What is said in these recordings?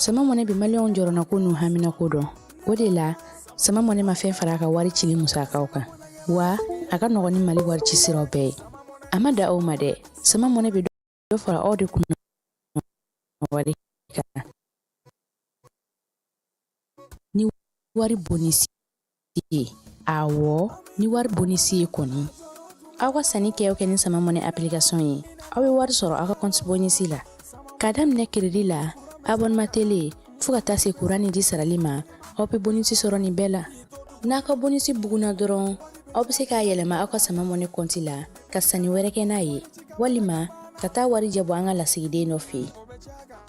Sama Money bɛ maliyɛnw jɔrɔnako n'u haminako dɔn. O de la, Sama Money ma fɛn fara a ka wari cili musakaw kan. Wa a ka nɔgɔn ni Mali wari ci siraw bɛɛ ye. A ma dan o ma dɛ, Sama Money bɛ dɔ fara aw de kunna wari kan ni wari bonisi ye. Awɔ, ni wari bonisi ye kɔni. Aw ka sanni kɛ o kɛ ni Sama Money application ye, aw bɛ wari sɔrɔ aw ka compte bonisi la. K'a daminɛ crédit la, abonnement télé, fo ka taa se courant ni ji sarali ma, aw bɛ bonisi sɔrɔ nin bɛɛ la. N'a ka bonisi bugunna dɔrɔn, aw bɛ se k'a yɛlɛma aw ka Sama Money compte la ka sanni wɛrɛ kɛ n'a ye, walima ka taa warijɛ bɔ an ka lasigiden dɔ fɛ yen.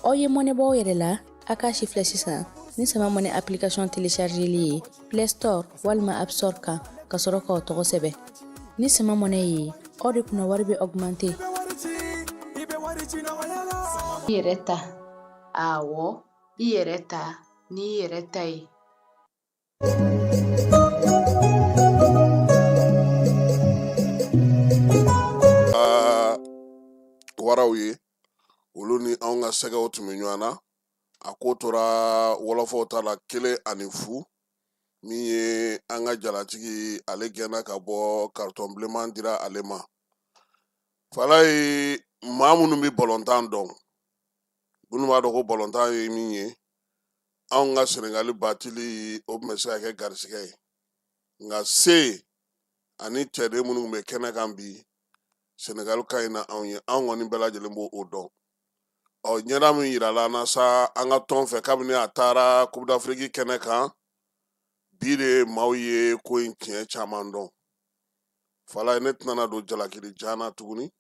Aw ye mɔnɛ bɔ aw yɛrɛ la, a k'a si filɛ sisan ni Sama Money application téléchargeli ye Play Store walima App Store kan, ka sɔrɔ k'aw tɔgɔ sɛbɛn. Ni Sama Money ye, aw de kunna wari bɛ augmenter. I yɛrɛ ta, awɔ, i yɛrɛ ta n'i yɛrɛ ta ye. Waraw ye olu ni anw ka sɛgɛw tun bɛ ɲɔgɔn na. A ko tora wɔlɔfɔw ta la 1-0. Min ye an ka jalatigi, ale gɛnna ka bɔ, karitɔn bilenman dira ale ma. Falaye, maa minnu bɛ balontan dɔn, minnu b'a dɔn ko balontan ye min ye, anw ka Senegali batili, o tun bɛ se ka kɛ garisigɛ ye. Nka se ani cɛden minnu tun bɛ kɛnɛ kan bi, Senegali ka ɲi na anw ye, anw kɔni bɛɛ lajɛlen b'o dɔn. Ɔ, ɲɛda min yirala an na sa an ka tɔn fɛ kabini a taara Coupe d'Afrique kɛnɛ kan, bi de maaw ye ko in tiɲɛ caman dɔn. Falaye, ne tɛna don jalakili jan na tuguni,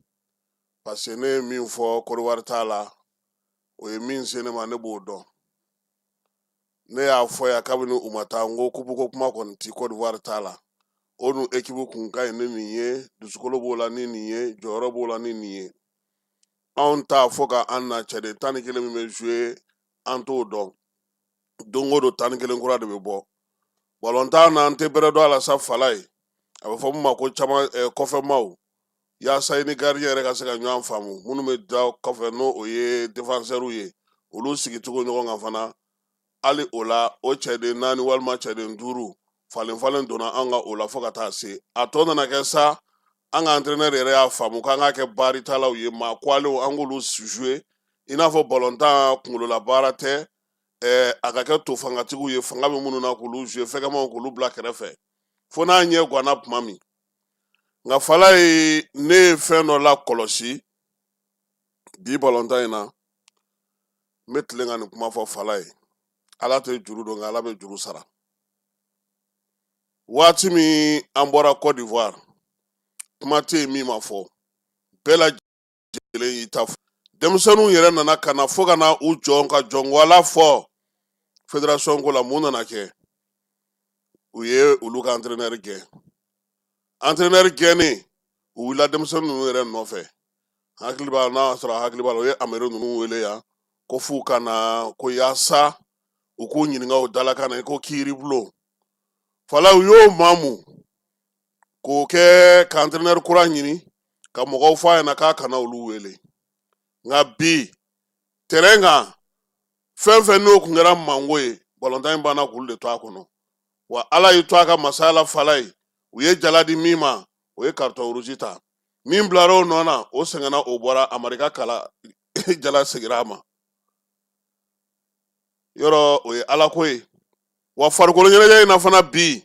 parce que ne ye min fɔ Côte d'Ivoire t'a la, o ye min se ne ma, ne b'o dɔn. Ne y'a fɔ yan kabini u ma taa, n ko kupu ko kuma kɔni ti Côte d'Ivoire t'a la. O dun ekipu kun ka ɲi ni nin ye, dusukolo b'o la ni nin ye, jɔyɔrɔ b'o la ni nin ye. Anw ta fo ka an na cɛden 11 min bɛ jouer, an t'o dɔn. Don o don 11 kura de bɛ bɔ balontan na, an tɛ bɛrɛ dɔn a la sa. Falaye, a bɛ fɔ min ma ko caman kɔfɛmaw, yaasa i ni gardien yɛrɛ ka se ka ɲɔgɔn faamu. Minnu bɛ da kɔfɛ, n'o o ye défenseur ye, olu sigicogo ɲɔgɔn kan fana, hali o la, o cɛden naani walima cɛden duuru falen falen donna an ka o la fo ka taa se a tɔ nana kɛ sa. An ka entraîneur yɛrɛ y'a faamu k'an k'a kɛ baaritalaw ye, maa kwalenw, an k'olu jouer i n'a fɔ balontan kunkolola baara tɛ, a ka kɛ to fangatigiw ye, fanga bɛ minnu na k'olu jouer, fɛgɛmanw k'olu bila kɛrɛfɛ fo n'a ɲɛ ganna tuma min. Nka Falaye, ne ye fɛn dɔ la kɔlɔsi bi balontan in na. N bɛ tilen ka nin kuma fɔ Falaye, Ala tɛ juru don, nka Ala bɛ juru sara. Waati min an bɔra Côte d'Ivoire, kuma tɛ yen min ma fɔ, bɛɛ lajɛlen y'i ta fɔ. Denmisɛnninw yɛrɛ nana ka na fo ka na u jɔ ka jɔnwala fɔ fédération ko la. Mun nana kɛ? U ye olu ka entraîneur gɛn. Entraîneur gɛnnen, u wulila denmisɛnnin ninnu yɛrɛ nɔfɛ. Hakili b'a n'a y'a sɔrɔ hakili b'a la, u ye Amiru ninnu wele yan ko f'u ka na, ko yaasa u k'u ɲininka o dalakan na ko kiiri bulon. Fala, u y'o maamu k'o kɛ ka entraîneur kura ɲini, ka mɔgɔw fɔ a ɲɛna k'a kana olu wele. Nka bi terrain kan, fɛn fɛn n'o kun kɛra manko ye, balontan in banna k'olu de to a kɔnɔ. Wa Ala y'i to a ka masaya la, Falaye, u ye jala di min ma, o ye carton rouge ta. Min bilara o nɔ na, o sɛgɛnna, o bɔra. Amari ka kala jala segira a ma yɔrɔ. O ye Ala ko ye. Wa farikolo ɲɛnajɛ in na fana bi,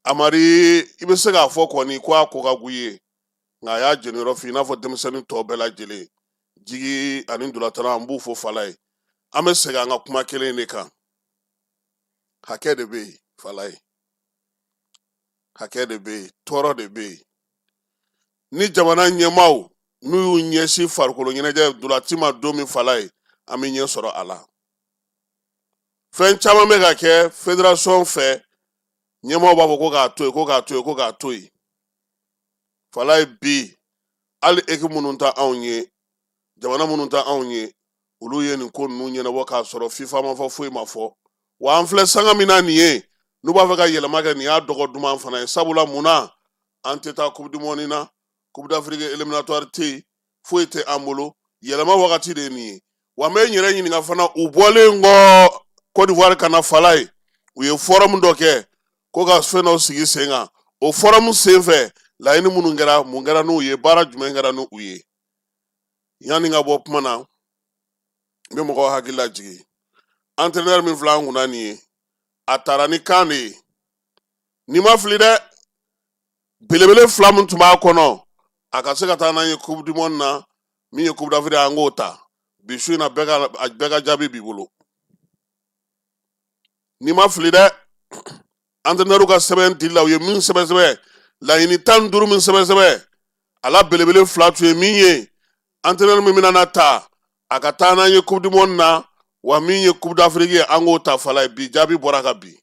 Amari, i bɛ se k'a fɔ kɔni ko a ko ka go i ye, nka a y'a jeniyɔrɔ fin i n'a fɔ denmisɛnnin tɔ bɛɛ lajɛlen. Jigi ani ntolatana, an b'u fo. Falaye, an bɛ segin an ka kuma kelen de kan. Hakɛ de bɛ yen, Falaye, hakɛ de bɛ yen, tɔɔrɔ de bɛ yen. Ni jamana ɲɛmaaw n'u y'u ɲɛsin farikolo ɲɛnajɛ ntolaci ma don min, Falaye, an bɛ ɲɛ sɔrɔ a la. Fɛn caman bɛ ka kɛ fédération fɛ, ɲɛmaaw b'a fɔ ko k'a to yen, ko k'a to yen, ko k'a to yen. Falaye, bi hali équipe minnu ta anw ye, jamana minnu ta anw ye, olu ye nin ko ninnu ɲɛnabɔ k'a sɔrɔ FIFA ma fɔ, foyi ma fɔ. Wa an filɛ sanga min na nin ye, n'u b'a fɛ ka yɛlɛma kɛ, nin y'a dɔgɔ duman fana ye. Sabula mun na an tɛ taa Coupe du monde na, Coupe d'Afrique éliminatoire tɛ yen, foyi tɛ an bolo, yɛlɛma wagati de ye nin ye. Wa n bɛ n yɛrɛ ɲininka fana, u bɔlen kɔ Côte d'Ivoire ka na Falaye, u ye forum dɔ kɛ ko ka fɛn dɔ sigi sen kan. O forum sen fɛ, laɲini minnu kɛra, mun kɛra n'u ye, baara jumɛn kɛra n'u ye? Yanni n ka bɔ kuma na, n bɛ mɔgɔw hakili lajigin, entraîneur min filɛ an kunna nin ye, a taara ni CAN de ye. N'i ma fili dɛ, belebele fila min tun b'a kɔnɔ, a ka se ka taa n'an ye Coupe du monde na, min ye Coupe d'Afrique, an k'o ta. Bi su in na, bɛɛ ka jaabi b'i bolo. N'i ma fili dɛ, entraîneur ka sɛbɛn dili la, u ye min sɛbɛn sɛbɛn, laɲini 15 min sɛbɛn sɛbɛn, a la belebele fila tun ye min ye, entraîneur min bɛna na ta, a ka taa n'an ye Coupe du monde na, wa min ye Coupe d'Afrique ye, an k'o ta. Falaye, bi jaabi bɔra ka bi.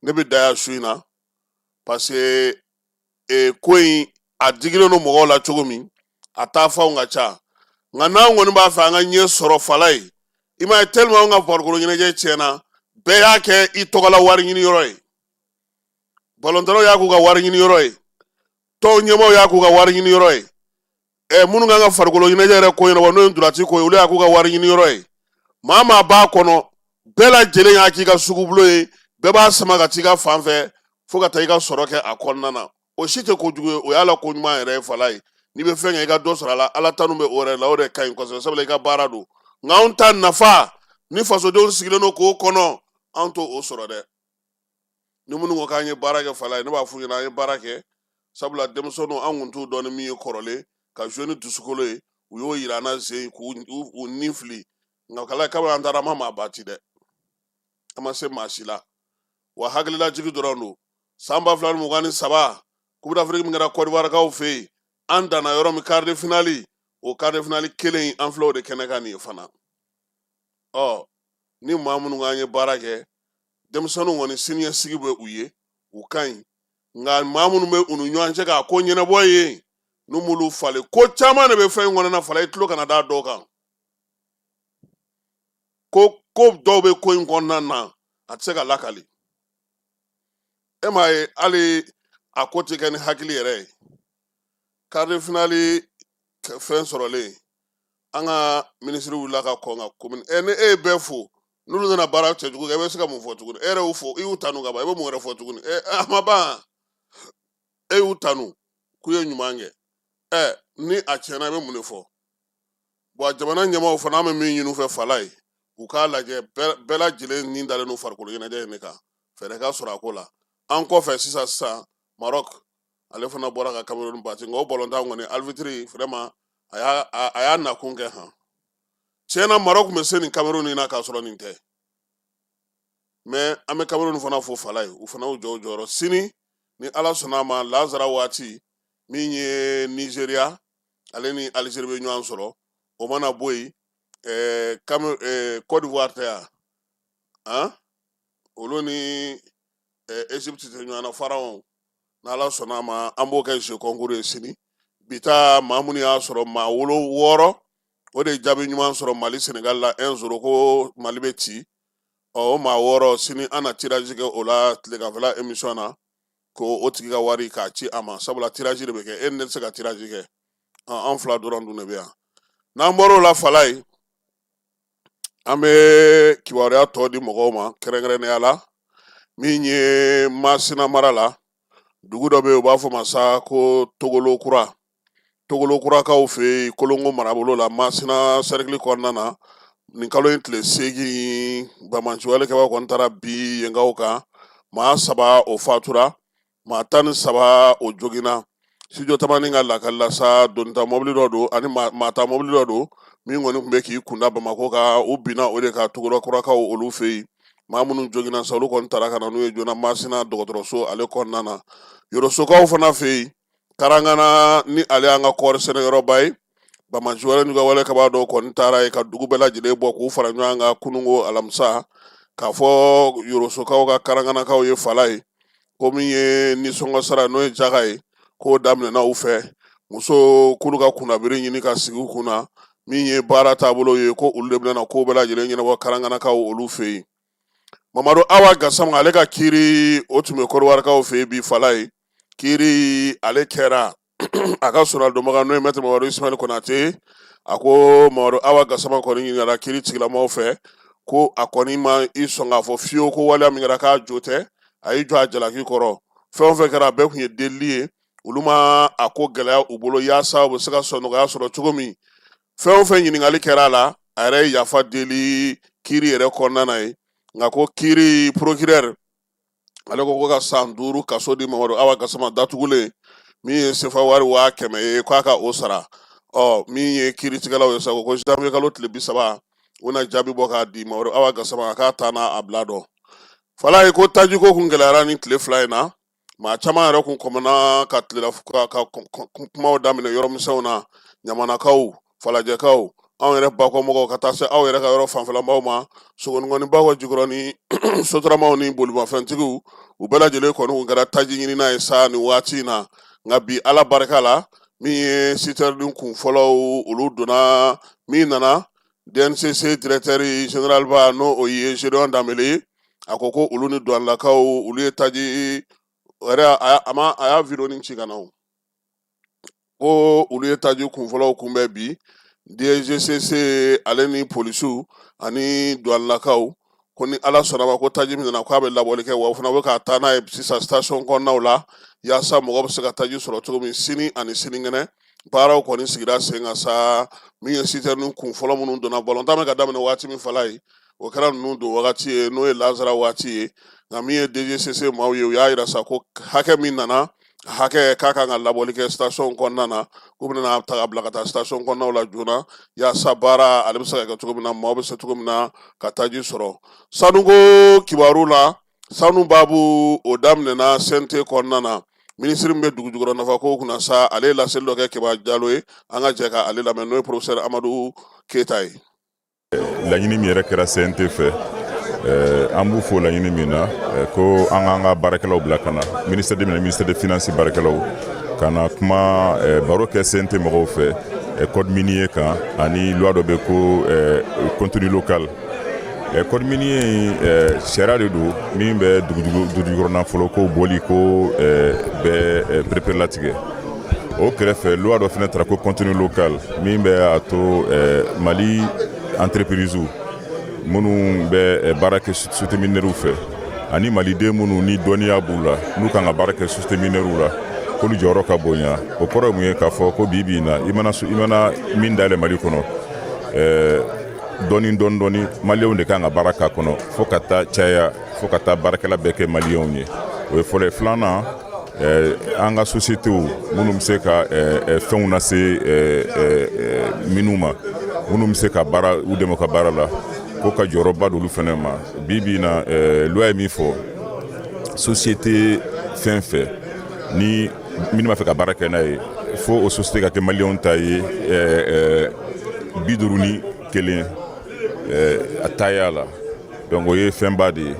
Ne bɛ da yan su in na, parce que ko in a digilen don mɔgɔw la cogo min, a taa fanw ka ca. Nka n'an kɔni b'a fɛ an ka ɲɛ sɔrɔ, Falaye, i m'a ye, tellement anw ka farikolo ɲɛnajɛ tiɲɛna, bɛɛ y'a kɛ i tɔgɔla wari ɲini yɔrɔ ye. Balɔntalaw y'a k'u ka wari ɲini yɔrɔ ye, tɔn ɲɛmaaw y'a k'u ka wari ɲini yɔrɔ ye, minnu kan ka farikolo ɲɛnajɛ yɛrɛ ko ɲɛnabɔ, n'o ye ntolaci ko ye, olu y'a k'u ka wari ɲini yɔrɔ ye. Maa maa b'a kɔnɔ, bɛɛ lajɛlen y'a k'i ka sugubulon ye, bɛɛ b'a sama ka t'i ka fan fɛ fo ka taa i ka sɔrɔ kɛ a kɔnɔna na. O si tɛ kojugu ye, o y'a la ko ɲuman yɛrɛ ye. Falaye, n'i bɛ fɛn kɛ, i ka dɔ sɔrɔ a la, Ala tanu bɛ o yɛrɛ la, o de ka ɲi kosɛbɛ, sabula i ka baara don. Nka anw ta nafa ni fasodenw sigilen don k'o kɔnɔ, anw t'o sɔrɔ dɛ. Ni minnu ko k'an ye baara kɛ, Falaye, ne b'a f'u ɲɛna, an ye baara kɛ, sabula denmisɛnninw, an kun t'u dɔn ni min ye kɔrɔlen, ka jouer ni dusukolo ye, u y'o yira an na zen k'u u ni fili. Nka kala kabini an taara, an ma maa ba ci dɛ, an ma se maa si la. Wa hakililajigi dɔrɔn don, san 2023, Coupe d'Afrique min kɛra Kɔdiwarikaw fɛ yen, an danna yɔrɔ min, quart de finale, o quart de finale kelen in, an filɛ o de kɛnɛ kan nin ye fana. Ɔ ni maa minnu k'an ye baara kɛ, denmisɛnninw kɔni siniɲɛsigi bɛ u ye, u ka ɲi. Nka maa minnu bɛ u ni ɲɔgɔn cɛ k'a ko ɲɛnabɔ yen, n'u m'olu falen, ko caman de bɛ fɛn in kɔnɔna. Fala, i tulo kana da dɔw kan. Ko dɔw bɛ ko in kɔnɔna na, a tɛ se ka lakali. E m'a ye, hali a ko tɛ kɛ ni hakili yɛrɛ ye. Quart de finale fɛn sɔrɔlen, an ka minisiri wulila ka kɔn ka commune ɛ. Ni e ye bɛɛ fo, n'olu nana baara cɛjugu kɛ, e bɛ se ka mun fɔ tuguni? E yɛrɛ y'u fo, i y'u tanu ka ban, i bɛ mun wɛrɛ fɔ tuguni? Ɛ, a ma ban, e y'u tanu k'u ye ɲuman kɛ. Ɛ, ni a tiɲɛna, i bɛ mun de fɔ? Wa jamana ɲɛmaaw fana, an bɛ min ɲini u fɛ, Falaye, u k'a lajɛ, bɛɛ lajɛlen ni dalen don farikolo ɲɛnajɛ in de kan, fɛɛrɛ ka sɔrɔ a ko la. An kɔfɛ sisan sisan, Maroc ale fana bɔra ka Cameroun battre. Nka o balontan kɔni, arbitre vraiment, a y'a nakun kɛ han. Tiɲɛna, Maroc tun bɛ se nin Cameroun in na k'a sɔrɔ nin tɛ. Mais an bɛ Cameroun fana fo, Falaye, u fana y'u jɔ u jɔyɔrɔ. Sini, ni Ala sɔnna a ma, lazara waati, min ye Nigeria, ale ni Algérie bɛ ɲɔgɔn sɔrɔ. O mana bɔ yen, Côte d'Ivoire tɛ yan han, olu ni Egypte tɛ ɲɔgɔn na. Pharaon, n'Ala sɔnna a ma, an b'o kɛ jeu concours ye sini. Bi ta, maa minnu y'a sɔrɔ, maa 6, o de ye jaabi ɲuman sɔrɔ Mali Senegal la 1-0, ko Mali bɛ ci. Ɔ, o maa 6, sini an na tirage kɛ o la tileganfɛla émission na, ko o tigi ka wari k'a ci a ma, sabula tirage de bɛ kɛ. E ni ne tɛ se ka tirage kɛ, an fila dɔrɔn dun de bɛ yan. N'an bɔr'o la, Falaye, an bɛ kibaruya tɔ di mɔgɔw ma, kɛrɛnkɛrɛnnenya la min ye Masina mara la, dugu dɔ bɛ yen, u b'a fɔ ma sa ko Togolokura. Togolokurakaw fɛ yen, Kolongo marabolo la, Masina sɛrikili kɔnɔna na, nin kalo in tile 8, banbaanciwalekɛbaw kɔni taara bin yenkaw kan. Maa 3 o fatura, maa 13 o joginna. Studio Tamani ka lakali la sa, donita mɔbili dɔ don ani maa ta mɔbili dɔ don min kɔni tun bɛ k'i kunda Bamakɔ kan, u binna o de kan Togolokurakaw olu fɛ yen. Maa minnu joginna sa, olu kɔni taara ka na n'u ye joona Masina dɔgɔtɔrɔso ale kɔnɔna na. Yorosokaw fana fɛ yen, Karangana, ni ale y'an ka kɔɔri sɛnɛyɔrɔba ye, banbaanciwale n'u ka walekɛbaa dɔw kɔni taara yen ka dugu bɛɛ lajɛlen bɔ k'u fara ɲɔgɔn kan kununko alamisa, k'a fɔ Yorosokaw ka Karanganakaw ye, Falaye, ko min ye nisɔngɔ sara, n'o ye jaga ye, k'o daminɛna u fɛ. Muso k'olu ka kunnabiri ɲini ka sigi u kunna, min ye baara taabolo ye, ko olu de bɛna ko bɛɛ lajɛlen ɲɛnabɔ Karanganakaw olu fɛ yen. Mamadu Awa Gasama, ale ka kiiri o tun bɛ Kɔdiwarikaw fɛ yen bi, Falaye. Kiiri ale kɛra, a ka sɔrɔ donbaga, n'o ye Maître Mamadu Ismaël Konate, A ko Mamadu Awa Gasama kɔni ɲininkara kiiri tigilamɔgɔw fɛ ko a kɔni ma i sɔn k'a fɔ fiyewu ko waleya min kɛra k'a jo tɛ. A y'i jɔ a jalaki kɔrɔ. Fɛn o fɛn kɛra, a bɛɛ tun ye delili ye. Olu ma a ko gɛlɛya u bolo yaasa u bɛ se ka sɔnɔgɔya sɔrɔ cogo min. Fɛn o fɛn ɲininkali kɛra a la, a yɛrɛ ye yafa deli kiiri yɛrɛ kɔnɔna na ye. Nka ko kiiri procureur ale ko ka san 5 kaso di Mamadu Awa Gasama datugulen, min ye sefa wari 100 000 ye, k'a ka o sara. Ɔ min ye kiiritigɛlaw ye sa, ko janvier kalo tile 30, u na jaabi bɔ k'a di Mamadu Awa Gasama, a k'a taa n'a a bila dɔn. Falaye ko tajiko kun gɛlɛyara ni tile 2 in na. Maa caman yɛrɛ kun kɔmana ka tilela ka kumaw daminɛ yɔrɔ misɛnw na, Ɲamanakaw, Falajɛkaw, anw yɛrɛ bakɔmɔgɔw, ka taa se aw yɛrɛ ka yɔrɔ fanfɛlabaw ma, Sogonikɔni, Bakɔ, Jikɔrɔni, sotaramaw ni bolimafɛntigiw, u bɛɛ lajɛlen kɔni kun kɛra taji ɲinina ye sa nin waati in na. Nka bi, Ala barika la, min ye citerne kun fɔlɔw, olu donna. Min nana, DNCC directeur général ba, n'o o ye Gédéon Danbele ye, a ko ko olu ni duwanilakaw, olu ye taji yɛrɛ, a ma a y'a vidéo ni ci ka na o ko olu ye taji kunfɔlɔw kunbɛn bi. DGCC ale ni polisiw ani duwanilakaw ko ni Ala sɔnna ma, ko taji min nana, k'a bɛ labɔli kɛ, wa o fana bɛ ka taa n'a ye sisan station kɔnɔnaw la, yaasa mɔgɔ bɛ se ka taji sɔrɔ cogo min sini ani sinikɛnɛ. Baaraw kɔni sigira sen kan sa. Min ye citerne kun fɔlɔ minnu donna, balontan bɛ ka daminɛ waati min, fala ye, o kɛra ninnu don wagati ye, n'o ye lazara waati ye. Nka min ye DGCC maaw ye, u y'a yira sa ko hakɛ min nana, hakɛ k'a kan ka labɔli kɛ station kɔnɔna na, k'u bɛna ta ka bila ka taa station kɔnɔnaw la joona, yaasa baara ale bɛ se ka kɛ cogo min na, maaw bɛ se cogo min na ka taji sɔrɔ. Sanuko kibaru la, sanu baabu o daminɛna CNT kɔnɔna na. Minisiri min bɛ dugu jukɔrɔ nafako kunna sa, ale ye laseli dɔ kɛ Keba Jalo ye. An ka jɛ ka ale lamɛn, n'o ye professeur Amadu Keyita ye. Laɲini min yɛrɛ kɛra CNT fɛ, an b'u fo laɲini min na, ko an k'an ka baarakɛlaw bila ka na ministère de ministère de finance baarakɛlaw ka na kuma baro kɛ CNT mɔgɔw fɛ code minier kan, ani loi dɔ bɛ ko contenu local. Code minier in, sariya de don min bɛ dugujukɔrɔ nafolo ko bɔli ko bɛ pereperelatigɛ. O kɛrɛfɛ, loi dɔ fana tara ko contenu local, min bɛ a to Mali entreprise minnu bɛ baara kɛ société minière fɛ, ani maliden minnu ni dɔnniya b'u la, n'u kan ka baara kɛ société minière la, k'olu jɔyɔrɔ ka bonya. O kɔrɔ ye mun ye? K'a fɔ ko bi bi in na, i mana min dayɛlɛ Mali kɔnɔ, dɔɔni dɔɔni dɔɔni, maliyɛnw de kan ka baara k'a kɔnɔ, fo ka taa caya, fo ka taa baarakɛla bɛɛ kɛ maliyɛnw ye. O ye fɔlɔ ye. Filanan, an ka sociétéw minnu bɛ se ka fɛnw lase minnu ma, minnu bɛ se ka baara u dɛmɛ u ka baara la, ko ka jɔyɔrɔba d'olu fana ma. Bi bi in na, loi ye min fɔ, société fɛn fɛn ni minnu b'a fɛ ka baara kɛ n'a ye, fo o société ka kɛ maliyɛnw ta ye 51 a taaya la. Donc o ye fɛnba de ye.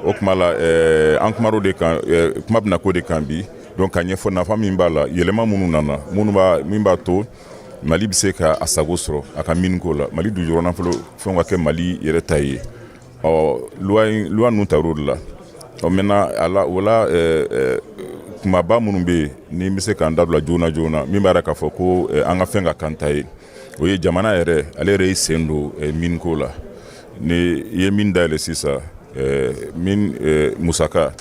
O tuma la, an kumar'o de kan, kuma bɛna k'o de kan bi. Donc ka ɲɛfɔ nafa min b'a la, yɛlɛma minnu nana, minnu b'a min b'a to Mali bɛ se ka a sago sɔrɔ a ka miniko la, Mali dugujukɔrɔ nafolo fɛnw ka kɛ Mali yɛrɛ ta ye. Ɔ loi loi ninnu tar'o de la. Ɔ maintenant, a la o la, kumaba minnu bɛ yen ni n bɛ se k'an da bila joona joona, min b'a jira k'a fɔ ko an ka fɛn ka kan ta ye, o ye jamana yɛrɛ, ale yɛrɛ y'i sen don miniko la. Ni i ye min dayɛlɛ sisan, min musaka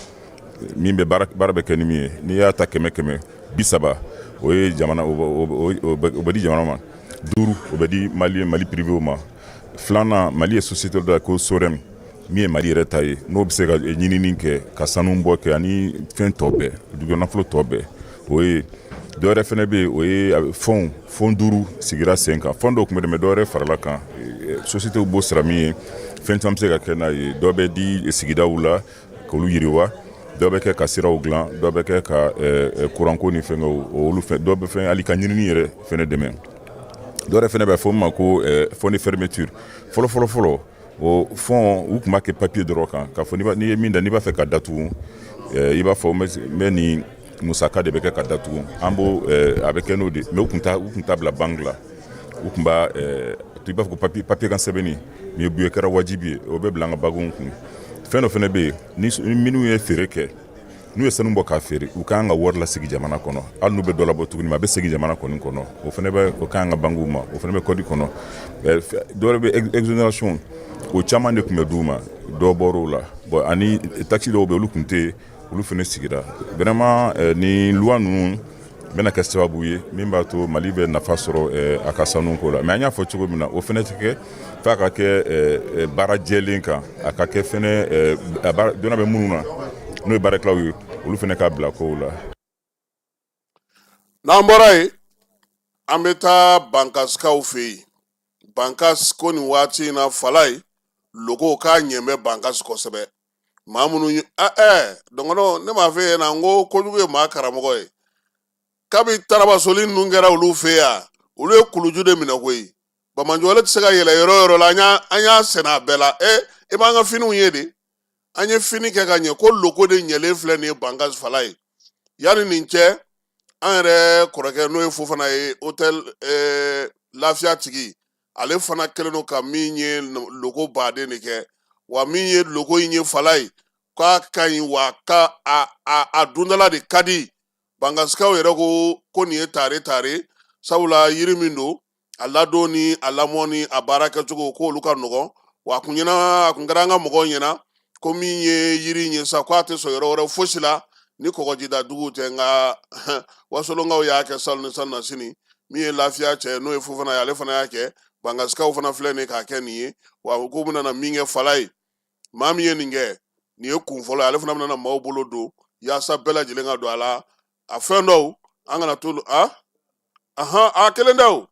min bɛ baara bɛ kɛ ni min ye, n'i y'a ta 100 100, 30 o ye jamana, o bɛ di jamana ma, 5 o bɛ di Mali Mali privéw ma. Filanan, Mali ye société dɔ ko SOREM, min ye Mali yɛrɛ ta ye, n'o bɛ se ka ɲinini kɛ, ka sanu bɔ kɛ ani fɛn tɔ bɛɛ, dugujukɔrɔ nafolo tɔ bɛɛ. O ye dɔ wɛrɛ fana bɛ yen, o ye fonds 5 sigira sen kan. Fonds dɔw tun bɛ, mais dɔ wɛrɛ farala kan. Société b'o sara min ye, fɛn caman bɛ se ka kɛ n'a ye. Dɔ bɛ di sigidaw la k'olu yiriwa, dɔ bɛ kɛ ka siraw dilan, dɔ bɛ kɛ ka kuranko ni fɛngɛw olu fɛn, dɔ bɛ fɛn hali ka ɲinini yɛrɛ fɛnɛ dɛmɛ. Dɔ wɛrɛ fɛnɛ bɛ fɔ min ma ko fonds de fermeture. Fɔlɔ fɔlɔ fɔlɔ, o fonds u tun b'a kɛ papier dɔrɔn kan, k'a fɔ n'i ye min da, n'i b'a fɛ ka datugu, i b'a fɔ n bɛ nin musaka de bɛ kɛ ka datugu, an b'o a bɛ kɛ n'o de. Mais u tun t'a bila banque la, u tun b'a i b'a fɔ ko papier kan sɛbɛnni nin ye kɛra wajibi ye, o bɛ bila an ka baganw kun. Fɛn dɔ fana bɛ yen, ni minnu ye feere kɛ N'u ye sanu bɔ k'a feere, u kan ka wari lasegin jamana kɔnɔ. Hali n'u bɛ dɔ labɔ tuguni, a bɛ segin jamana kɔni kɔnɔ. O fana bɛ, o kan ka banque ma, o fana bɛ code kɔnɔ. Dɔwɛrɛ bɛ, exonération, o caman de tun bɛ d'u ma, dɔ bɔr'o la. Bon, ani taxe dɔw bɛ, olu tun tɛ yen, olu fana sigira. Vraiment, ni loi ninnu bɛna kɛ sababu ye min b'a to Mali bɛ nafa sɔrɔ a ka sanuko la. Mais an y'a fɔ cogo min na, o fana tɛ kɛ f'a ka kɛ baara jɛlen kan, a ka kɛ fɛnɛ dɔnna bɛ minnu na, n'o ye baarakɛlaw ye, olu fana ka bila kow la. N'an bɔra yen, an bɛ taa Bankasikaw fɛ yen. Bankas ko nin waati in na, Falayi loko k'a ɲɛ bɛ Bankas kosɛbɛ. Maa minnu ye ɛ dɔgɔnɔ, ne m'a fɛ yen na, n ko kojugu ye maa karamɔgɔ ye. Kabi tarabasoli ninnu kɛra olu fɛ yan, olu ye kuluju de minɛ koyi. Bamanjɔle tɛ se ka yɛlɛ yɔrɔ yɔrɔ la, an y'a sɛnɛ a bɛɛ la. E, i b'an ka finiw ye de, an ye fini kɛ ka ɲɛ ko loko de ɲɛlen filɛ nin ye Bankas, Falayi. Yanni nin cɛ, an yɛrɛ kɔrɔkɛ, n'o ye Fofana ye, hôtel Lafiya tigi, ale fana kɛlen don ka min ye loko baden de kɛ. Wa min ye loko in ye, Falayi, k'a ka ɲi, wa ka a dundala de ka di. Bankasikaw yɛrɛ ko ko nin ye tare tare, sabula yiri min don, a ladon ni a lamɔ ni a baara kɛcogo, ko olu ka nɔgɔn. Wa a kun ɲɛna, a kun kɛra an ka mɔgɔw ɲɛna ko min ye yiri in ye sa, ko a tɛ sɔn yɔrɔ wɛrɛ fosi la ni kɔgɔjida duguw tɛ. Nka Wasolonkaw y'a kɛ salon ni salon na sini. Min ye Lafiya cɛ, n'o ye Fofana ye, ale fana y'a kɛ. Bankasikaw fana filɛ nin ye k'a kɛ nin ye. Wa k'u bɛna na min kɛ, Falayi, maa min ye nin kɛ, nin ye kun fɔlɔ ye. Ale fana bɛna na maaw bolo don yaasa bɛɛ lajɛlen ka don a la. A fɛn dɔw, an kana to a ahan a kelen dɛ. O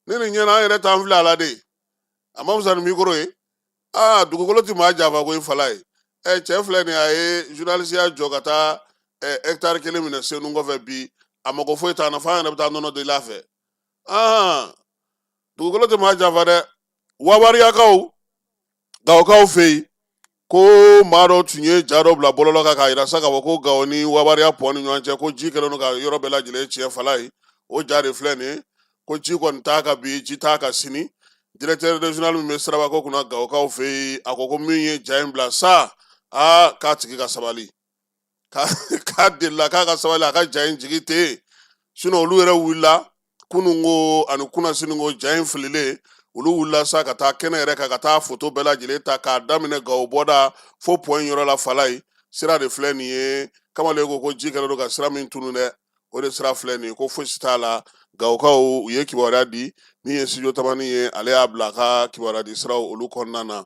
ni nin ɲɛna, an yɛrɛ t'an filɛ a la de. A ma fisa ni micro ye. Aa, dugukolo ti maa janfa koyi, Falayi. Ɛ, cɛ filɛ nin ye, a ye journaliste jɔ ka taa hectare 1 minɛ Senu kɔfɛ bi. A mago foyi t'an na, f'an yɛrɛ bɛ taa nɔnɔ deli a fɛ. Aa, dugukolo tɛ maa janfa dɛ. Wabariyakaw, Gawokaw fɛ yen, ko maa dɔ tun ye ja dɔ bila bɔlɔlɔ kan k'a yira sa k'a fɔ ko Gawo ni Wabariya pɔn ni ɲɔgɔn cɛ, ko ji kɛlen don ka yɔrɔ bɛɛ lajɛlen tiɲɛ. Falayi, o ja de filɛ nin ye, ko ji kɔni t'a kan bi, ji t'a kan sini. Directeur régional min bɛ sirabako kunna Gawokaw fɛ yen, a ko ko min ye ja in bila sa, aa, k'a tigi ka sabali, k'a delila k'a ka sabali, a ka ja in jigi ten. Sinon olu yɛrɛ wulila kunun ko ani kunnasini ko ja in fililen. Olu wulila sa ka taa kɛnɛ yɛrɛ kan, ka taa foto bɛɛ lajɛlen ta k'a daminɛ Gawo bɔda fo pɔn yɔrɔ la. Falayi, sira de filɛ nin ye. Kamalen ko ko ji kɛlen don ka sira min tunu dɛ, o de sira filɛ nin ye, ko fosi t'a la. Gawokaw, u ye kibaruya di. Min ye Studio Tamani ye, ale y'a bila a ka kibaruya di siraw olu kɔnɔna na.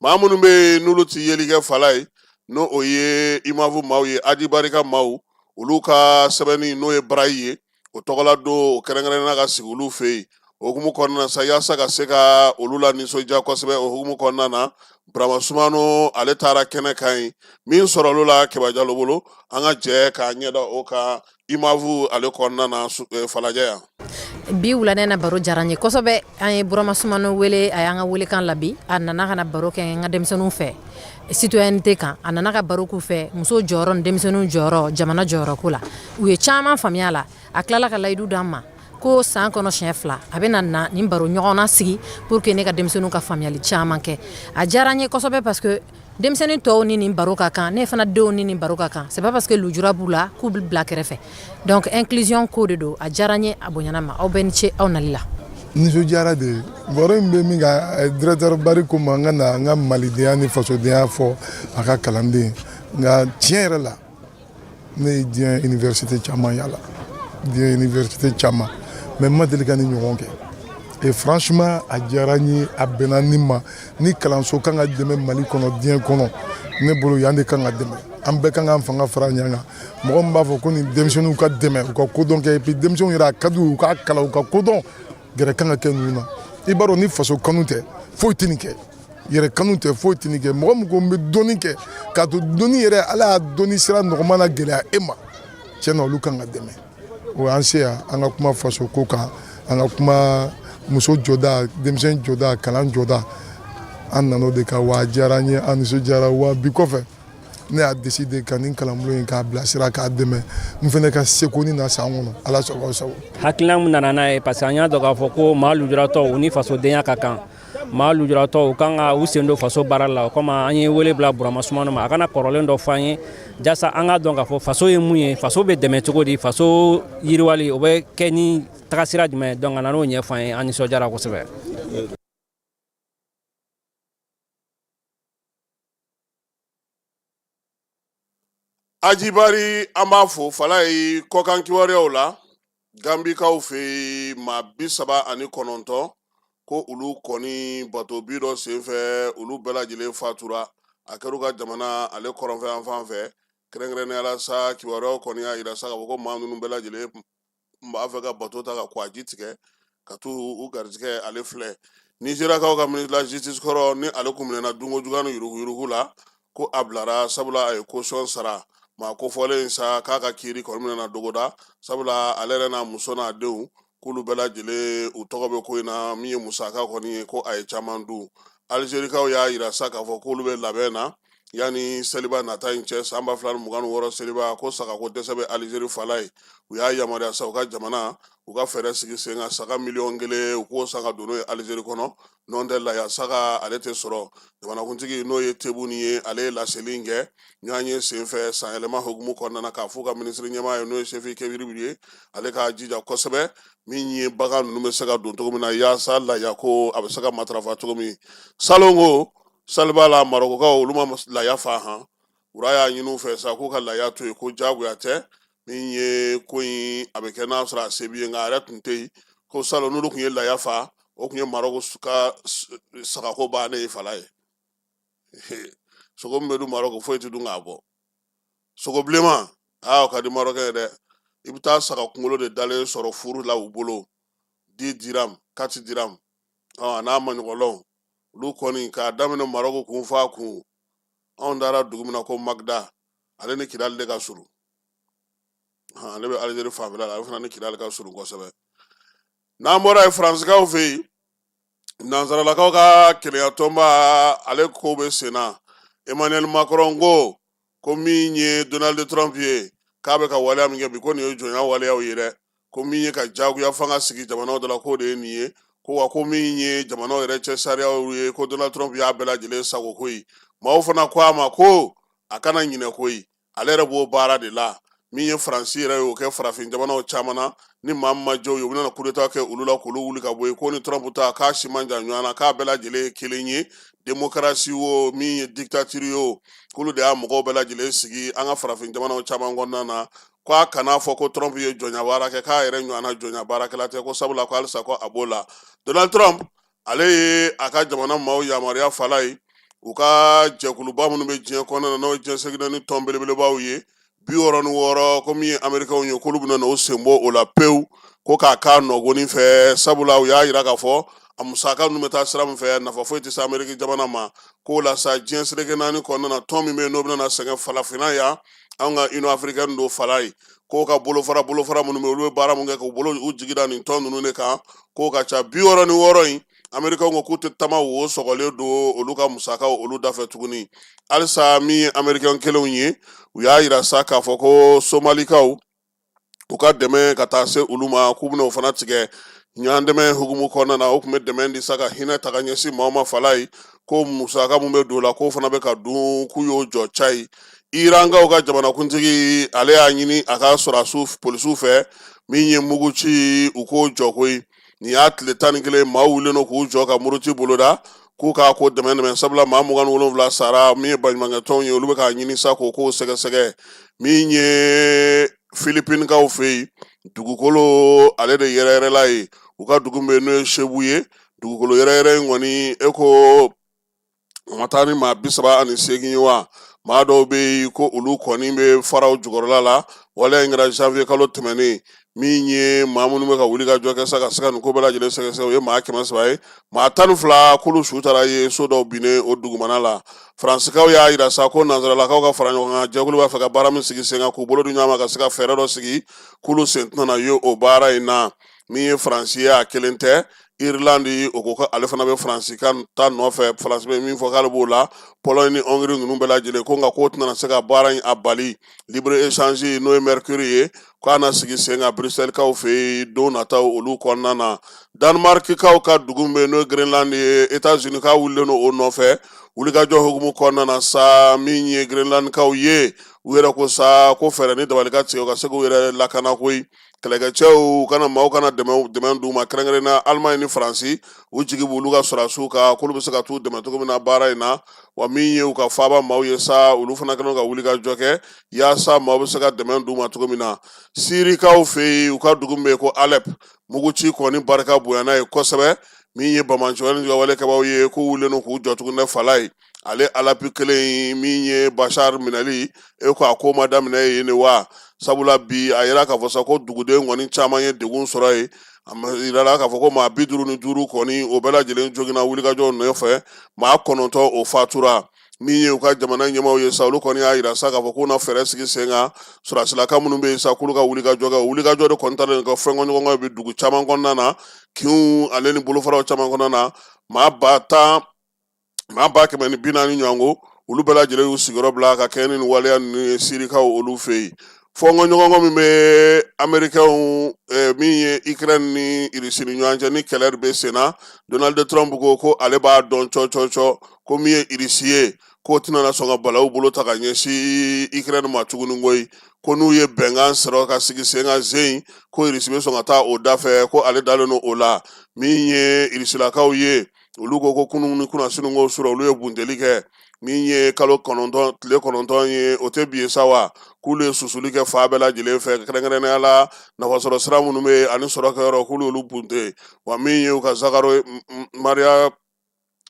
Maa minnu bɛ yen n'olu ti yeli kɛ, Falayi, n'o o ye IMAV maaw ye, Adi Barika maaw, olu ka sɛbɛnni, n'o ye braille ye, o tɔgɔla don, o kɛrɛnkɛrɛnnenya ka sigi olu fɛ yen. O hukumu kɔnɔna na sa, yaasa ka se ka olu la nisɔndiya kosɛbɛ, o hukumu kɔnɔna na, Burama Sumano, ale taara kɛnɛ kan yen. Min sɔrɔ olu la Keba Jalo bolo, an ka jɛ k'a ɲɛda o kan IMAV ale kɔnɔna na, Falajɛ yan. Bi wulada na, baro diyara n ye kosɛbɛ. An ye Burama Sumano wele, a y'an ka welekan labi. A nana ka na baro kɛ n ka denmisɛnninw fɛ citoyenneté kan. A nana ka baro k'u fɛ muso jɔyɔrɔ ni denmisɛnninw jɔyɔrɔ, jamana jɔyɔrɔ ko la. U ye caman faamuya la. A tilala ka layidu d'an ma ko san kɔnɔ siɲɛ 2, a bɛ na nin baro ɲɔgɔnna sigi pour que ne ka denmisɛnninw ka faamuyali caman kɛ. A diyara n ye kosɛbɛ, parce que denmisɛnnin tɔw ni nin baro ka kan, ne fana denw ni nin baro ka kan. C'est pas parce que lujura b'u la k'u bɛ bila kɛrɛfɛ. Donc inclusion ko de don. A diyara n ye, a bonyana ma. Aw bɛɛ ni ce aw nali la. Nisɔndiyara de. Baro in bɛ min kan, directeur Bari ko ma n ka na n ka malidenya ni fasodenya fɔ a ka kalanden. Nka tiɲɛ yɛrɛ la, ne ye diɲɛ université caman yala, diɲɛ université caman, mais n ma deli ka ni ɲɔgɔn kɛ. Et franchement, a diyara n ye, a bɛnna ni ma. Ni kalanso kan ka dɛmɛ Mali kɔnɔ, diɲɛ kɔnɔ, ne bolo yan de kan ka dɛmɛ. An bɛɛ kan k'an fanga fara ɲɔgɔn kan. Mɔgɔ min b'a fɔ ko nin denmisɛnninw ka dɛmɛ, u ka kodɔn kɛ, et puis denmisɛnninw yɛrɛ, a ka d'u ye u k'a kalan, u ka kodɔn, gɛrɛ kan ka kɛ ninnu na. I b'a dɔn, ni faso kanu tɛ, foyi tɛ nin kɛ. Yɛrɛ kanu tɛ, foyi tɛ nin kɛ. Mɔgɔ min ko n bɛ dɔnni kɛ, k'a to dɔnni yɛrɛ, Ala y'a dɔnni sira nɔgɔman na gɛlɛya e ma, tiɲɛ na, olu kan ka dɛmɛ. O y'an se yan, an ka kuma faso ko kan, an ka kuma muso jɔda, denmisɛn jɔda, kalan jɔda. An nana o de kan. Wa a diyara an ye, an nisɔndiyara. Wa bi kɔfɛ, ne y'a décidé ka nin kalanbulon in k'a bilasira, k'a dɛmɛ n fana ka seko ni na san kɔnɔ. Ala sago aw sago. Hakilina min nana n'a ye, parce que an y'a dɔn k'a fɔ ko maa lujuratɔw, u ni fasodenya ka kan. Maa lujuratɔ u kan ka u sen don faso baara la. O kama an ye wele bila Burama Sumano ma, a kana kɔrɔlen dɔ fɔ an ye, jasa an k'a dɔn k'a fɔ faso ye mun ye, faso bɛ dɛmɛ cogo di, faso yiriwali o bɛ kɛ ni tagasira jumɛn. Donc a nan'o ɲɛfɔ an ye, an nisɔndiyara kosɛbɛ. Aji Bari, an b'a fo. Falayi, kɔkan kibaruyaw la, Gambikaw fɛ yen, maa 39 ko olu kɔni bato bin dɔ senfɛ, olu bɛɛ lajɛlen fatura. A kɛra u ka jamana ale kɔrɔnfɛ yan fan fɛ. Kɛrɛnkɛrɛnnenya la sa, kibaruyaw kɔni y'a yira sa k'a fɔ ko maa ninnu bɛɛ lajɛlen b'a fɛ ka bato ta ka kwaji tigɛ ka t'u u garijɛgɛ ale filɛ. Nizeriyakaw ka ministre de la justice kɔrɔ ni ale kun minɛna dunko juguya ni yuruguyurugu la, ko a bilara sabula a ye caution sara. Maa kofɔlen sa k'a ka kiiri kɔni bɛna dɔgɔda, sabula ale yɛrɛ n'a muso n'a denw, k'olu bɛɛ lajɛlen u tɔgɔ bɛ ko in na. Min ye musaka kɔni ye, ko a ye caman dun. Alizerikaw y'a yira sa k'a fɔ k'olu bɛ labɛn na yanni seliba nata in cɛ, san 2026 seliba, ko sagako dɛsɛ bɛ Alizeri. Falayi, u y'a yamaruya sa u ka jamana u ka fɛɛrɛ sigi sen kan, saga miliyɔn 1 u k'o san ka don n'o ye Alizeri kɔnɔ, n'o tɛ laya saga ale tɛ sɔrɔ. Jamanakuntigi n'o ye Tebuni ye, ale ye laseli in kɛ ɲɔgɔn ye senfɛ sanyɛlɛma hukumu kɔnɔna na, k'a f'u ka minisiri ɲɛmaa ye, n'o ye Sefi Kebiri ye, ale k'a jija kosɛbɛ min ye bagan ninnu bɛ se ka don cogo min na, yaasa laya ko a bɛ se ka matarafa cogo min. Salon ko saliba la, Marɔkukaw olu ma laya fa han. Roi y'a ɲini u fɛ sa k'u ka laya to yen, ko jagoya tɛ. Min ye ko in a bɛ kɛ n'a sɔrɔ a se b'i ye, nka a yɛrɛ tun tɛ yen. Ko salon n'olu tun ye laya fa, o tun ye Marɔku ka sagako bannen ye. Falayi, sogo min bɛ dun Marɔku, foyi tɛ dun k'a bɔ. Sogo bilenman, aa, o ka di Marɔkɛ ye dɛ. I bɛ taa saga kunkolo de dalen sɔrɔ furu la u bolo, 10 dirham, 4 dirham, a n'a maɲɔgɔnlɔnw. Olu kɔni k'a daminɛ Marɔku kun f'a kun. Anw taara dugu min na ko Magda, ale ni Kidali de ka surun. Ale bɛ Alizeri fanfɛla la, ale fana ni Kidali ka surun kosɛbɛ. N'an bɔra yen, Faransikaw fɛ yen, nansaralakaw ka kelenya tɔnba ale ko bɛ sen na. Emmanuel Macron ko min ye Donald Trump ye, k'a bɛ ka waleya min kɛ bi, ko nin ye jɔnya waleyaw ye dɛ, ko min ye ka jagoya fanga sigi jamanaw da la, k'o de ye nin ye, ko wa ko min ye jamanaw yɛrɛ cɛ sariyaw ye, ko Donald Trump y'a bɛɛ lajɛlen sago koyi. Maaw fana ko a ma ko a kana ɲinɛ koyi, ale yɛrɛ b'o baara de la. Min ye Faransi yɛrɛ ye, o kɛ farafin jamanaw caman na, ni maa min ma diya u ye, u bɛna coup d'état kɛ olu la k'olu wuli ka bɔ yen. Ko ni Trump ta k'a si man jan ɲɔgɔn na, k'a bɛɛ lajɛlen ye kelen ye, démocratie o, min ye dictature ye o, k'olu de y'a mɔgɔw bɛɛ lajɛlen sigi an ka farafin jamanaw caman kɔnɔna na. Ko a kana fɔ ko Trump ye jɔnya baara kɛ, k'a yɛrɛ ɲɔgɔnna jɔnya baarakɛla tɛ, ko sabula ko halisa ko a b'o la. Donald Trump ale ye a ka jamana maaw yamaruya, Falayi, u ka jɛkuluba minnu bɛ diɲɛ kɔnɔna na, n'o ye diɲɛ seleke naani tɔn belebelebaw ye 66, ko min ye Amerikɛnw ye, k'olu bɛna n'o sen bɔ o la pewu, ko k'a k'a nɔgɔnin fɛ, sabula u y'a yira k'a fɔ a musaka ninnu bɛ taa sira min fɛ, nafa foyi tɛ se Ameriki jamana ma. K'o la sa, diɲɛ seleke naani kɔnɔna na, tɔn min bɛ yen n'o bɛna sɛgɛn farafinna yan, anw ka Union africaine don, Falayi, k'o ka bolofara minnu bɛ, olu bɛ baara mun kɛ k'u bolo u jigi da nin tɔn ninnu de kan, k'o ka ca 66 in. Amerikɛnw ko k'u tɛ tama wo sɔgɔlen don olu ka musakaw olu dafɛ tuguni. Halisa min ye Amerikɛn kelenw ye, u y'a yira sa k'a fɔ ko Somalikaw u ka dɛmɛ ka taa se olu ma, k'u bɛna o fana tigɛ. Ɲɔgɔn dɛmɛ hukumu kɔnɔna na, o tun bɛ dɛmɛ di sa ka hinɛ ta ka ɲɛsin maaw ma. Falayi, ko musaka mun bɛ don o la, k'o fana bɛ ka dun, k'u y'o jɔ cayi. Irankaw ka jamanakuntigi ale y'a ɲini a ka sɔrɔdasiw polisiw fɛ, min ye mugu ci, u k'o jɔ koyi. Nin y'a tile 11, maaw wulilen don k'u jɔ ka muruti boloda k'u k'a ko dɛmɛ dɛmɛ, sabula maa 27 sara. Min ye baɲumankɛtɔnw ye, olu bɛ k'a ɲini sa k'o kow sɛgɛsɛgɛ. Min ye Filipinikaw fɛ yen, dugukolo ale de yɛrɛyɛrɛla ye u ka dugu min bɛ yen n'o ye Sebu ye. Dugukolo yɛrɛyɛrɛ in kɔni, e ko o ma taa ni maa 38 ye wa? Maa dɔw bɛ yen ko olu kɔni bɛ faraw jukɔrɔla la. Waleya in kɛra janvier kalo tɛmɛnen. Min ye maa minnu bɛ ka wuli ka jɔ kɛ sa ka se ka nin ko bɛɛ lajɛlen sɛgɛsɛgɛ, o ye maa 300 ye. Maa 12 k'olu su taara ye so dɔw binnen o dugumana la. Faransikaw y'a yira sa ko nansaralakaw ka fara ɲɔgɔn kan jɛkulu b'a fɛ ka baara min sigi sen kan, k'u bolo di ɲɔgɔn ma ka se ka fɛɛrɛ dɔ sigi, k'olu sen tɛna ye o baara in na. Min ye Faransi ye, a kelen tɛ. Irlande o ko ko ale fana bɛ Faransi ka ta nɔfɛ, Faransi bɛ min fɔ k'ale b'o la. Pologne ni Hongrie ninnu bɛɛ lajɛlen ko nka k'o tɛna se ka baara in a bali. Libre échange, n'o ye Mercosur ye, k'a na sigi sen kan Bruxelles-kaw fɛ yen don nataw olu kɔnɔna na. Danemark-kaw ka dugu min bɛ yen, n'o ye Greenland ye, États-Unis k'a wulilen don o nɔfɛ wulikajɔ hukumu kɔnɔna na sa. Min ye Greenland-kaw ye, u yɛrɛ ko sa ko fɛɛrɛ ni dabali ka tigɛ u ka se k'u yɛrɛ lakana koyi. Kɛlɛkɛcɛw kana maaw kana dɛmɛ d'u ma, kɛrɛnkɛrɛnnenya Allemagne ni Faransi, u jigi b'olu ka sɔrɔdasiw kan k'olu bɛ se ka t'u dɛmɛ cogo min na baara in na. Wa min ye u ka faaba maaw ye sa, olu fana kɛlen ka wuli ka jɔ kɛ yaasa maaw bɛ se ka dɛmɛ d'u ma cogo min na. Sirikaw fɛ yen, u ka dugu min bɛ yen ko Alep, muguci kɔni barika bonyana ye kosɛbɛ. Min ye banbaanci walekɛbaaw ye, k'u wulilen don k'u jɔ tuguni fala ye ale Alep kelen in. Min ye Bashar minɛli e ko a ko ma daminɛ yen de wa? Sabula bi a yira k'a fɔ sa ko duguden kɔni caman ye degun sɔrɔ yen. A yirala k'a fɔ ko maa 55 kɔni, o bɛɛ lajɛlen joginna wulikajɔw nɔfɛ, maa 9 o fatura. Min ye u ka jamana ɲɛmaaw ye sa, olu kɔni y'a yira sa k'a fɔ k'u na fɛɛrɛ sigi sen kan, sɔrɔdasilaka minnu bɛ yen sa, k'olu ka wulikajɔ kɛ. Wulikajɔ de kɔni taalen ka fɛn ɲɔgɔn bi dugu caman kɔnɔna na, kinw ale ni bolofaraw caman kɔnɔna na. Maa 10 000, maa 140 000 ɲɔgɔn, olu bɛɛ lajɛlen y'u sigiyɔrɔ bila ka kɛɲɛ ni nin waleya ninnu ye Sirikaw olu fɛ yen. Fɔnkɔɲɔgɔnkɔ min bɛ Amerikɛnw, min ye Ukraine ni Irisi ni ɲɔgɔn cɛ, ni kɛlɛ bɛ sen na, Donald Trump ko ko ale b'a dɔn cɔcɔcɔ ko min ye Irisi ye, k'o tɛna sɔn ka balawu bolo ta ka ɲɛsin Ukraine ma tuguni koyi. Ko n'u ye bɛnkan sɔrɔ ka sigi sen kan zen, ko Irisi bɛ sɔn ka taa o dafɛ, ko ale dalen don o la. Min ye Irisilakaw ye, olu ko ko kunun ni kunnasini ko sɔrɔ, olu ye bunteli kɛ. Min ye kalo 9 tile 9 ye, o tɛ bi ye sa wa, k'olu ye susuli kɛ fan bɛɛ lajɛlen fɛ, kɛrɛnkɛrɛnnenya la nafasɔrɔ sira minnu bɛ yen ani sɔrɔ kɛyɔrɔ, k'olu y'olu bunte. Wa min ye u ka Zakaro Maria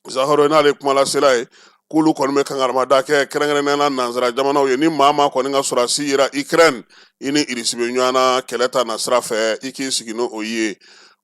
Zakaro n'ale kumalasela ye, k'olu kɔni bɛ kankarimada kɛ kɛrɛnkɛrɛnnenya la nansara jamanaw ye, ni maa maa kɔni ka sɔrɔdasi yera Ukraine, i ni Irisi bɛ ɲɔgɔn na kɛlɛ ta na sira fɛ, i k'i sigi n'o ye.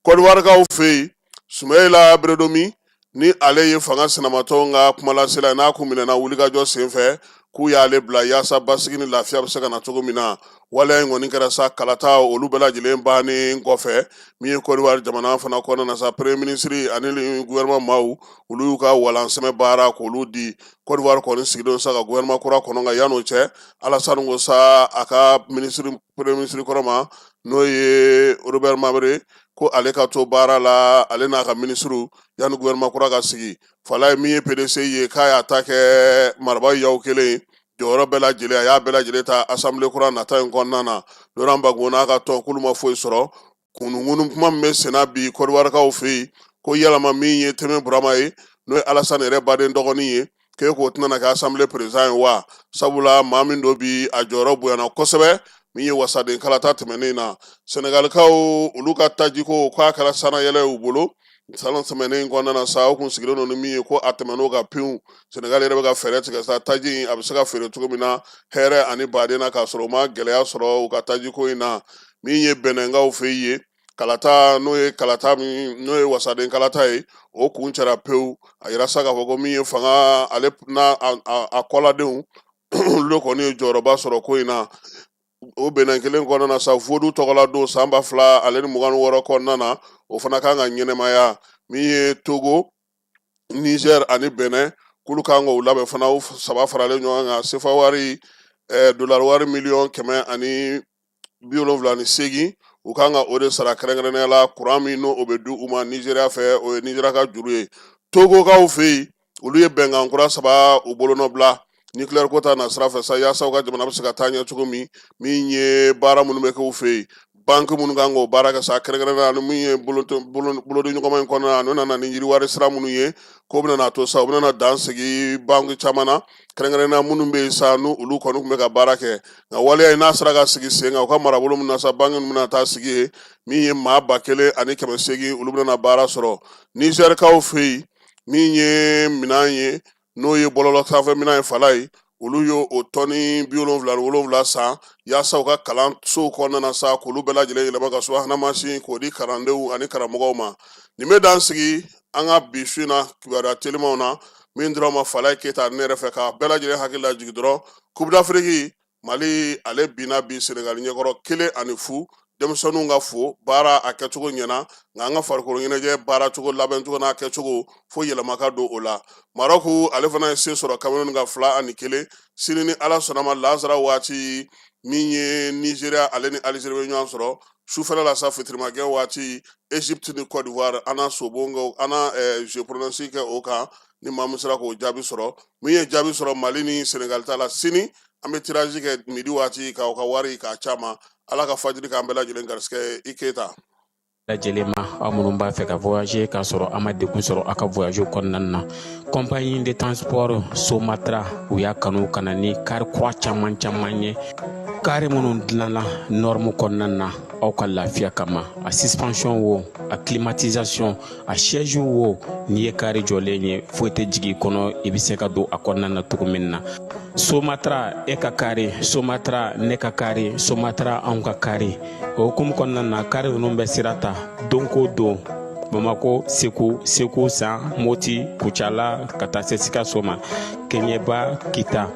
Kɔdiwarikaw fɛ yen, Sumayila Beredomi, ni ale ye fanga sinamatɔnw ka kumalasela, n'a kun minɛna wulikajɔ senfɛ, k'u y'ale bila yaasa basigi ni lafiya bɛ se ka na cogo min na. Waleya in kɔni kɛra sa kalata olu bɛɛ lajɛlen bannen kɔfɛ. Min ye Kɔdiwari jamana fana kɔnɔna na sa, premier ministre ani gouvernement maaw, olu y'u ka walansɛmɛ baara k'olu di. Kɔdiwari kɔni sigilen sa ka gouvernement kura kɔnɔ, nka yan'o cɛ, Alasani ko sa a ka ministre premier ministre kɔrɔ ma, n'o ye Robert Mabere, ko ale ka to baara la, ale n'a ka minisiriw, yanni gouvernement kura ka sigi. Fala ye min ye PDCI ye, k'a y'a ta kɛ marabaa yaw kelen ye, jɔyɔrɔ bɛɛ lajɛlen a y'a bɛɛ lajɛlen ta assemblée kura nata in kɔnɔna na. Laurent Gbagbo n'a ka tɔn, k'olu ma foyi sɔrɔ. Kununkunun kuma min bɛ senna bi Kɔdiwarikaw fɛ yen, ko yalama min ye Tɛmɛ Burama ye, n'o ye Alasani yɛrɛ baden dɔgɔnin ye, k'e k'o tɛna kɛ assemblée président ye wa? Sabula maa min don bi, a jɔyɔrɔ bonyana kosɛbɛ min ye wasaden kalata tɛmɛnen na. Sɛnɛgalikaw, olu ka tajiko, k'a kɛra sanayɛlɛ y'u bolo salon tɛmɛnen kɔnɔna na sa. O kun sigilen don ni min ye, ko a tɛmɛn'o kan pewu. Sɛnɛgali yɛrɛ bɛ ka fɛɛrɛ tigɛ sa, taji in a bɛ se ka feere cogo min na hɛrɛ ani baden na, k'a sɔrɔ u ma gɛlɛya sɔrɔ u ka tajiko in na. Min ye Bɛnɛnkaw fɛ yen, kalata, n'o ye kalata min, n'o ye wasaden kalata ye, o kuncɛra pewu. A yira sa k'a fɔ ko min ye fanga, ale n'a a kɔladenw, olu de kɔni ye jɔyɔrɔba sɔrɔ ko in na. O Bɛnɛn kelen kɔnɔna na sa, vodu tɔgɔla don san 2026 kɔnɔna na, o fana kan ka ɲɛnɛmaya. Min ye Togo, Niger ani Bɛnɛ, k'olu kan k'o labɛn fana, o saba faralen ɲɔgɔn kan, sefa wari, dolari wari miliyɔn 178, u kan ka o de sara, kɛrɛnkɛrɛnnenya la kuran min n'o bɛ di u ma Nizeriya fɛ, o ye Nizeriya ka juru ye. Togokaw fɛ yen, olu ye bɛnkan kura saba u bolonɔ bila nucléaire ko ta na sira fɛ sa, yaasa u ka jamana bɛ se ka taa ɲɛ cogo min. Min ye baara minnu bɛ kɛ u fɛ yen, banque minnu kan k'o baara kɛ sa, kɛrɛnkɛrɛnnenya ni min ye bolodiɲɔgɔnma in kɔnɔna na, n'o nana ni yiriwari sira minnu ye, k'o bɛna n'a to sa, u bɛna dan sigi banque caman na, kɛrɛnkɛrɛnnenya minnu bɛ yen sa, n'u olu kɔni tun bɛ ka baara kɛ. Nka waleya in n'a sera ka sigi sen kan u ka marabolo min na sa, banque ninnu bɛna taa sigi yen. Min ye maa 1800, olu bɛna baara sɔrɔ. Nizɛrikaw fɛ yen, min ye minɛn ye, n'o ye bɔlɔlɔ sanfɛ minɛn ye, fala ye, olu y'o o tɔni 77 san yaasa u ka kalansow kɔnɔna na sa, k'olu bɛɛ lajɛlen yɛlɛma ka subahana mansin k'o di kalandenw ani karamɔgɔw ma. Nin bɛ dan sigi an ka bi su in na kibaruya telimanw na min dira ma Falaye Keyita ne yɛrɛ fɛ, k'a bɛɛ lajɛlen hakili lajigin dɔrɔn, Coupe d'Afrique, Mali ale binna bi Senegali ɲɛkɔrɔ 1-0. Denmisɛnninw ka fo baara a kɛcogo ɲɛna, nka an ka farikolo ɲɛnajɛ baaracogo, labɛncogo n'a kɛcogo, fo yɛlɛma ka don o la. Marɔku ale fana ye se sɔrɔ Cameroun kan 2-1. Sini ni Ala sɔnna ma, lansara waati, min ye Nigeria ale ni Algérie bɛ ɲɔgɔn sɔrɔ. Sufɛla la sa, fitirimakɛ waati, Egypte ni Côte d'Ivoire. An na sobon, an na jeu pronostic kɛ o kan ni maa min sera k'o jaabi sɔrɔ. Min ye jaabi sɔrɔ Mali ni Senegal ta la, sini an bɛ tirage kɛ midi waati k'aw ka wari k'a caman. Ala ka fajiri k'an bɛɛ lajɛlen garisɛgɛ. I Keyita. Lajɛlen ma, aw minnu b'a fɛ ka voyager k'a sɔrɔ a ma degun sɔrɔ aw ka voyage kɔnɔna na, compagnie de transport Somatra, u y'a kanu ka na ni kari kura caman caman ye, kari minnu dilanna norme kɔnɔna na aw ka lafiya kama. A suspension wo, a climatisation, a siège wo, n'i ye kari jɔlen ye, foyi tɛ jigin i kɔnɔ, i bɛ se ka don a kɔnɔna na cogo min na. Somatra, e ka kari Somatra, ne ka kari Somatra, anw ka kari. O hukumu kɔnɔna na, kari ninnu bɛ sira ta don ko don Bamako, Segu, Segu San, Moti, Kucala, ka taa se Sikaso ma, Kɛɲɛba, Kita.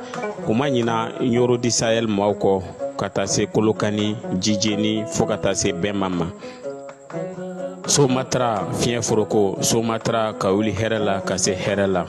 U ma ɲina Ɲoro du Sahel maaw kɔ, ka taa se Kolokani, Jijeni, fo ka taa se Bɛnma ma. Somatra, fiɲɛ foroko Somatra, ka wuli hɛrɛ la ka se hɛrɛ la.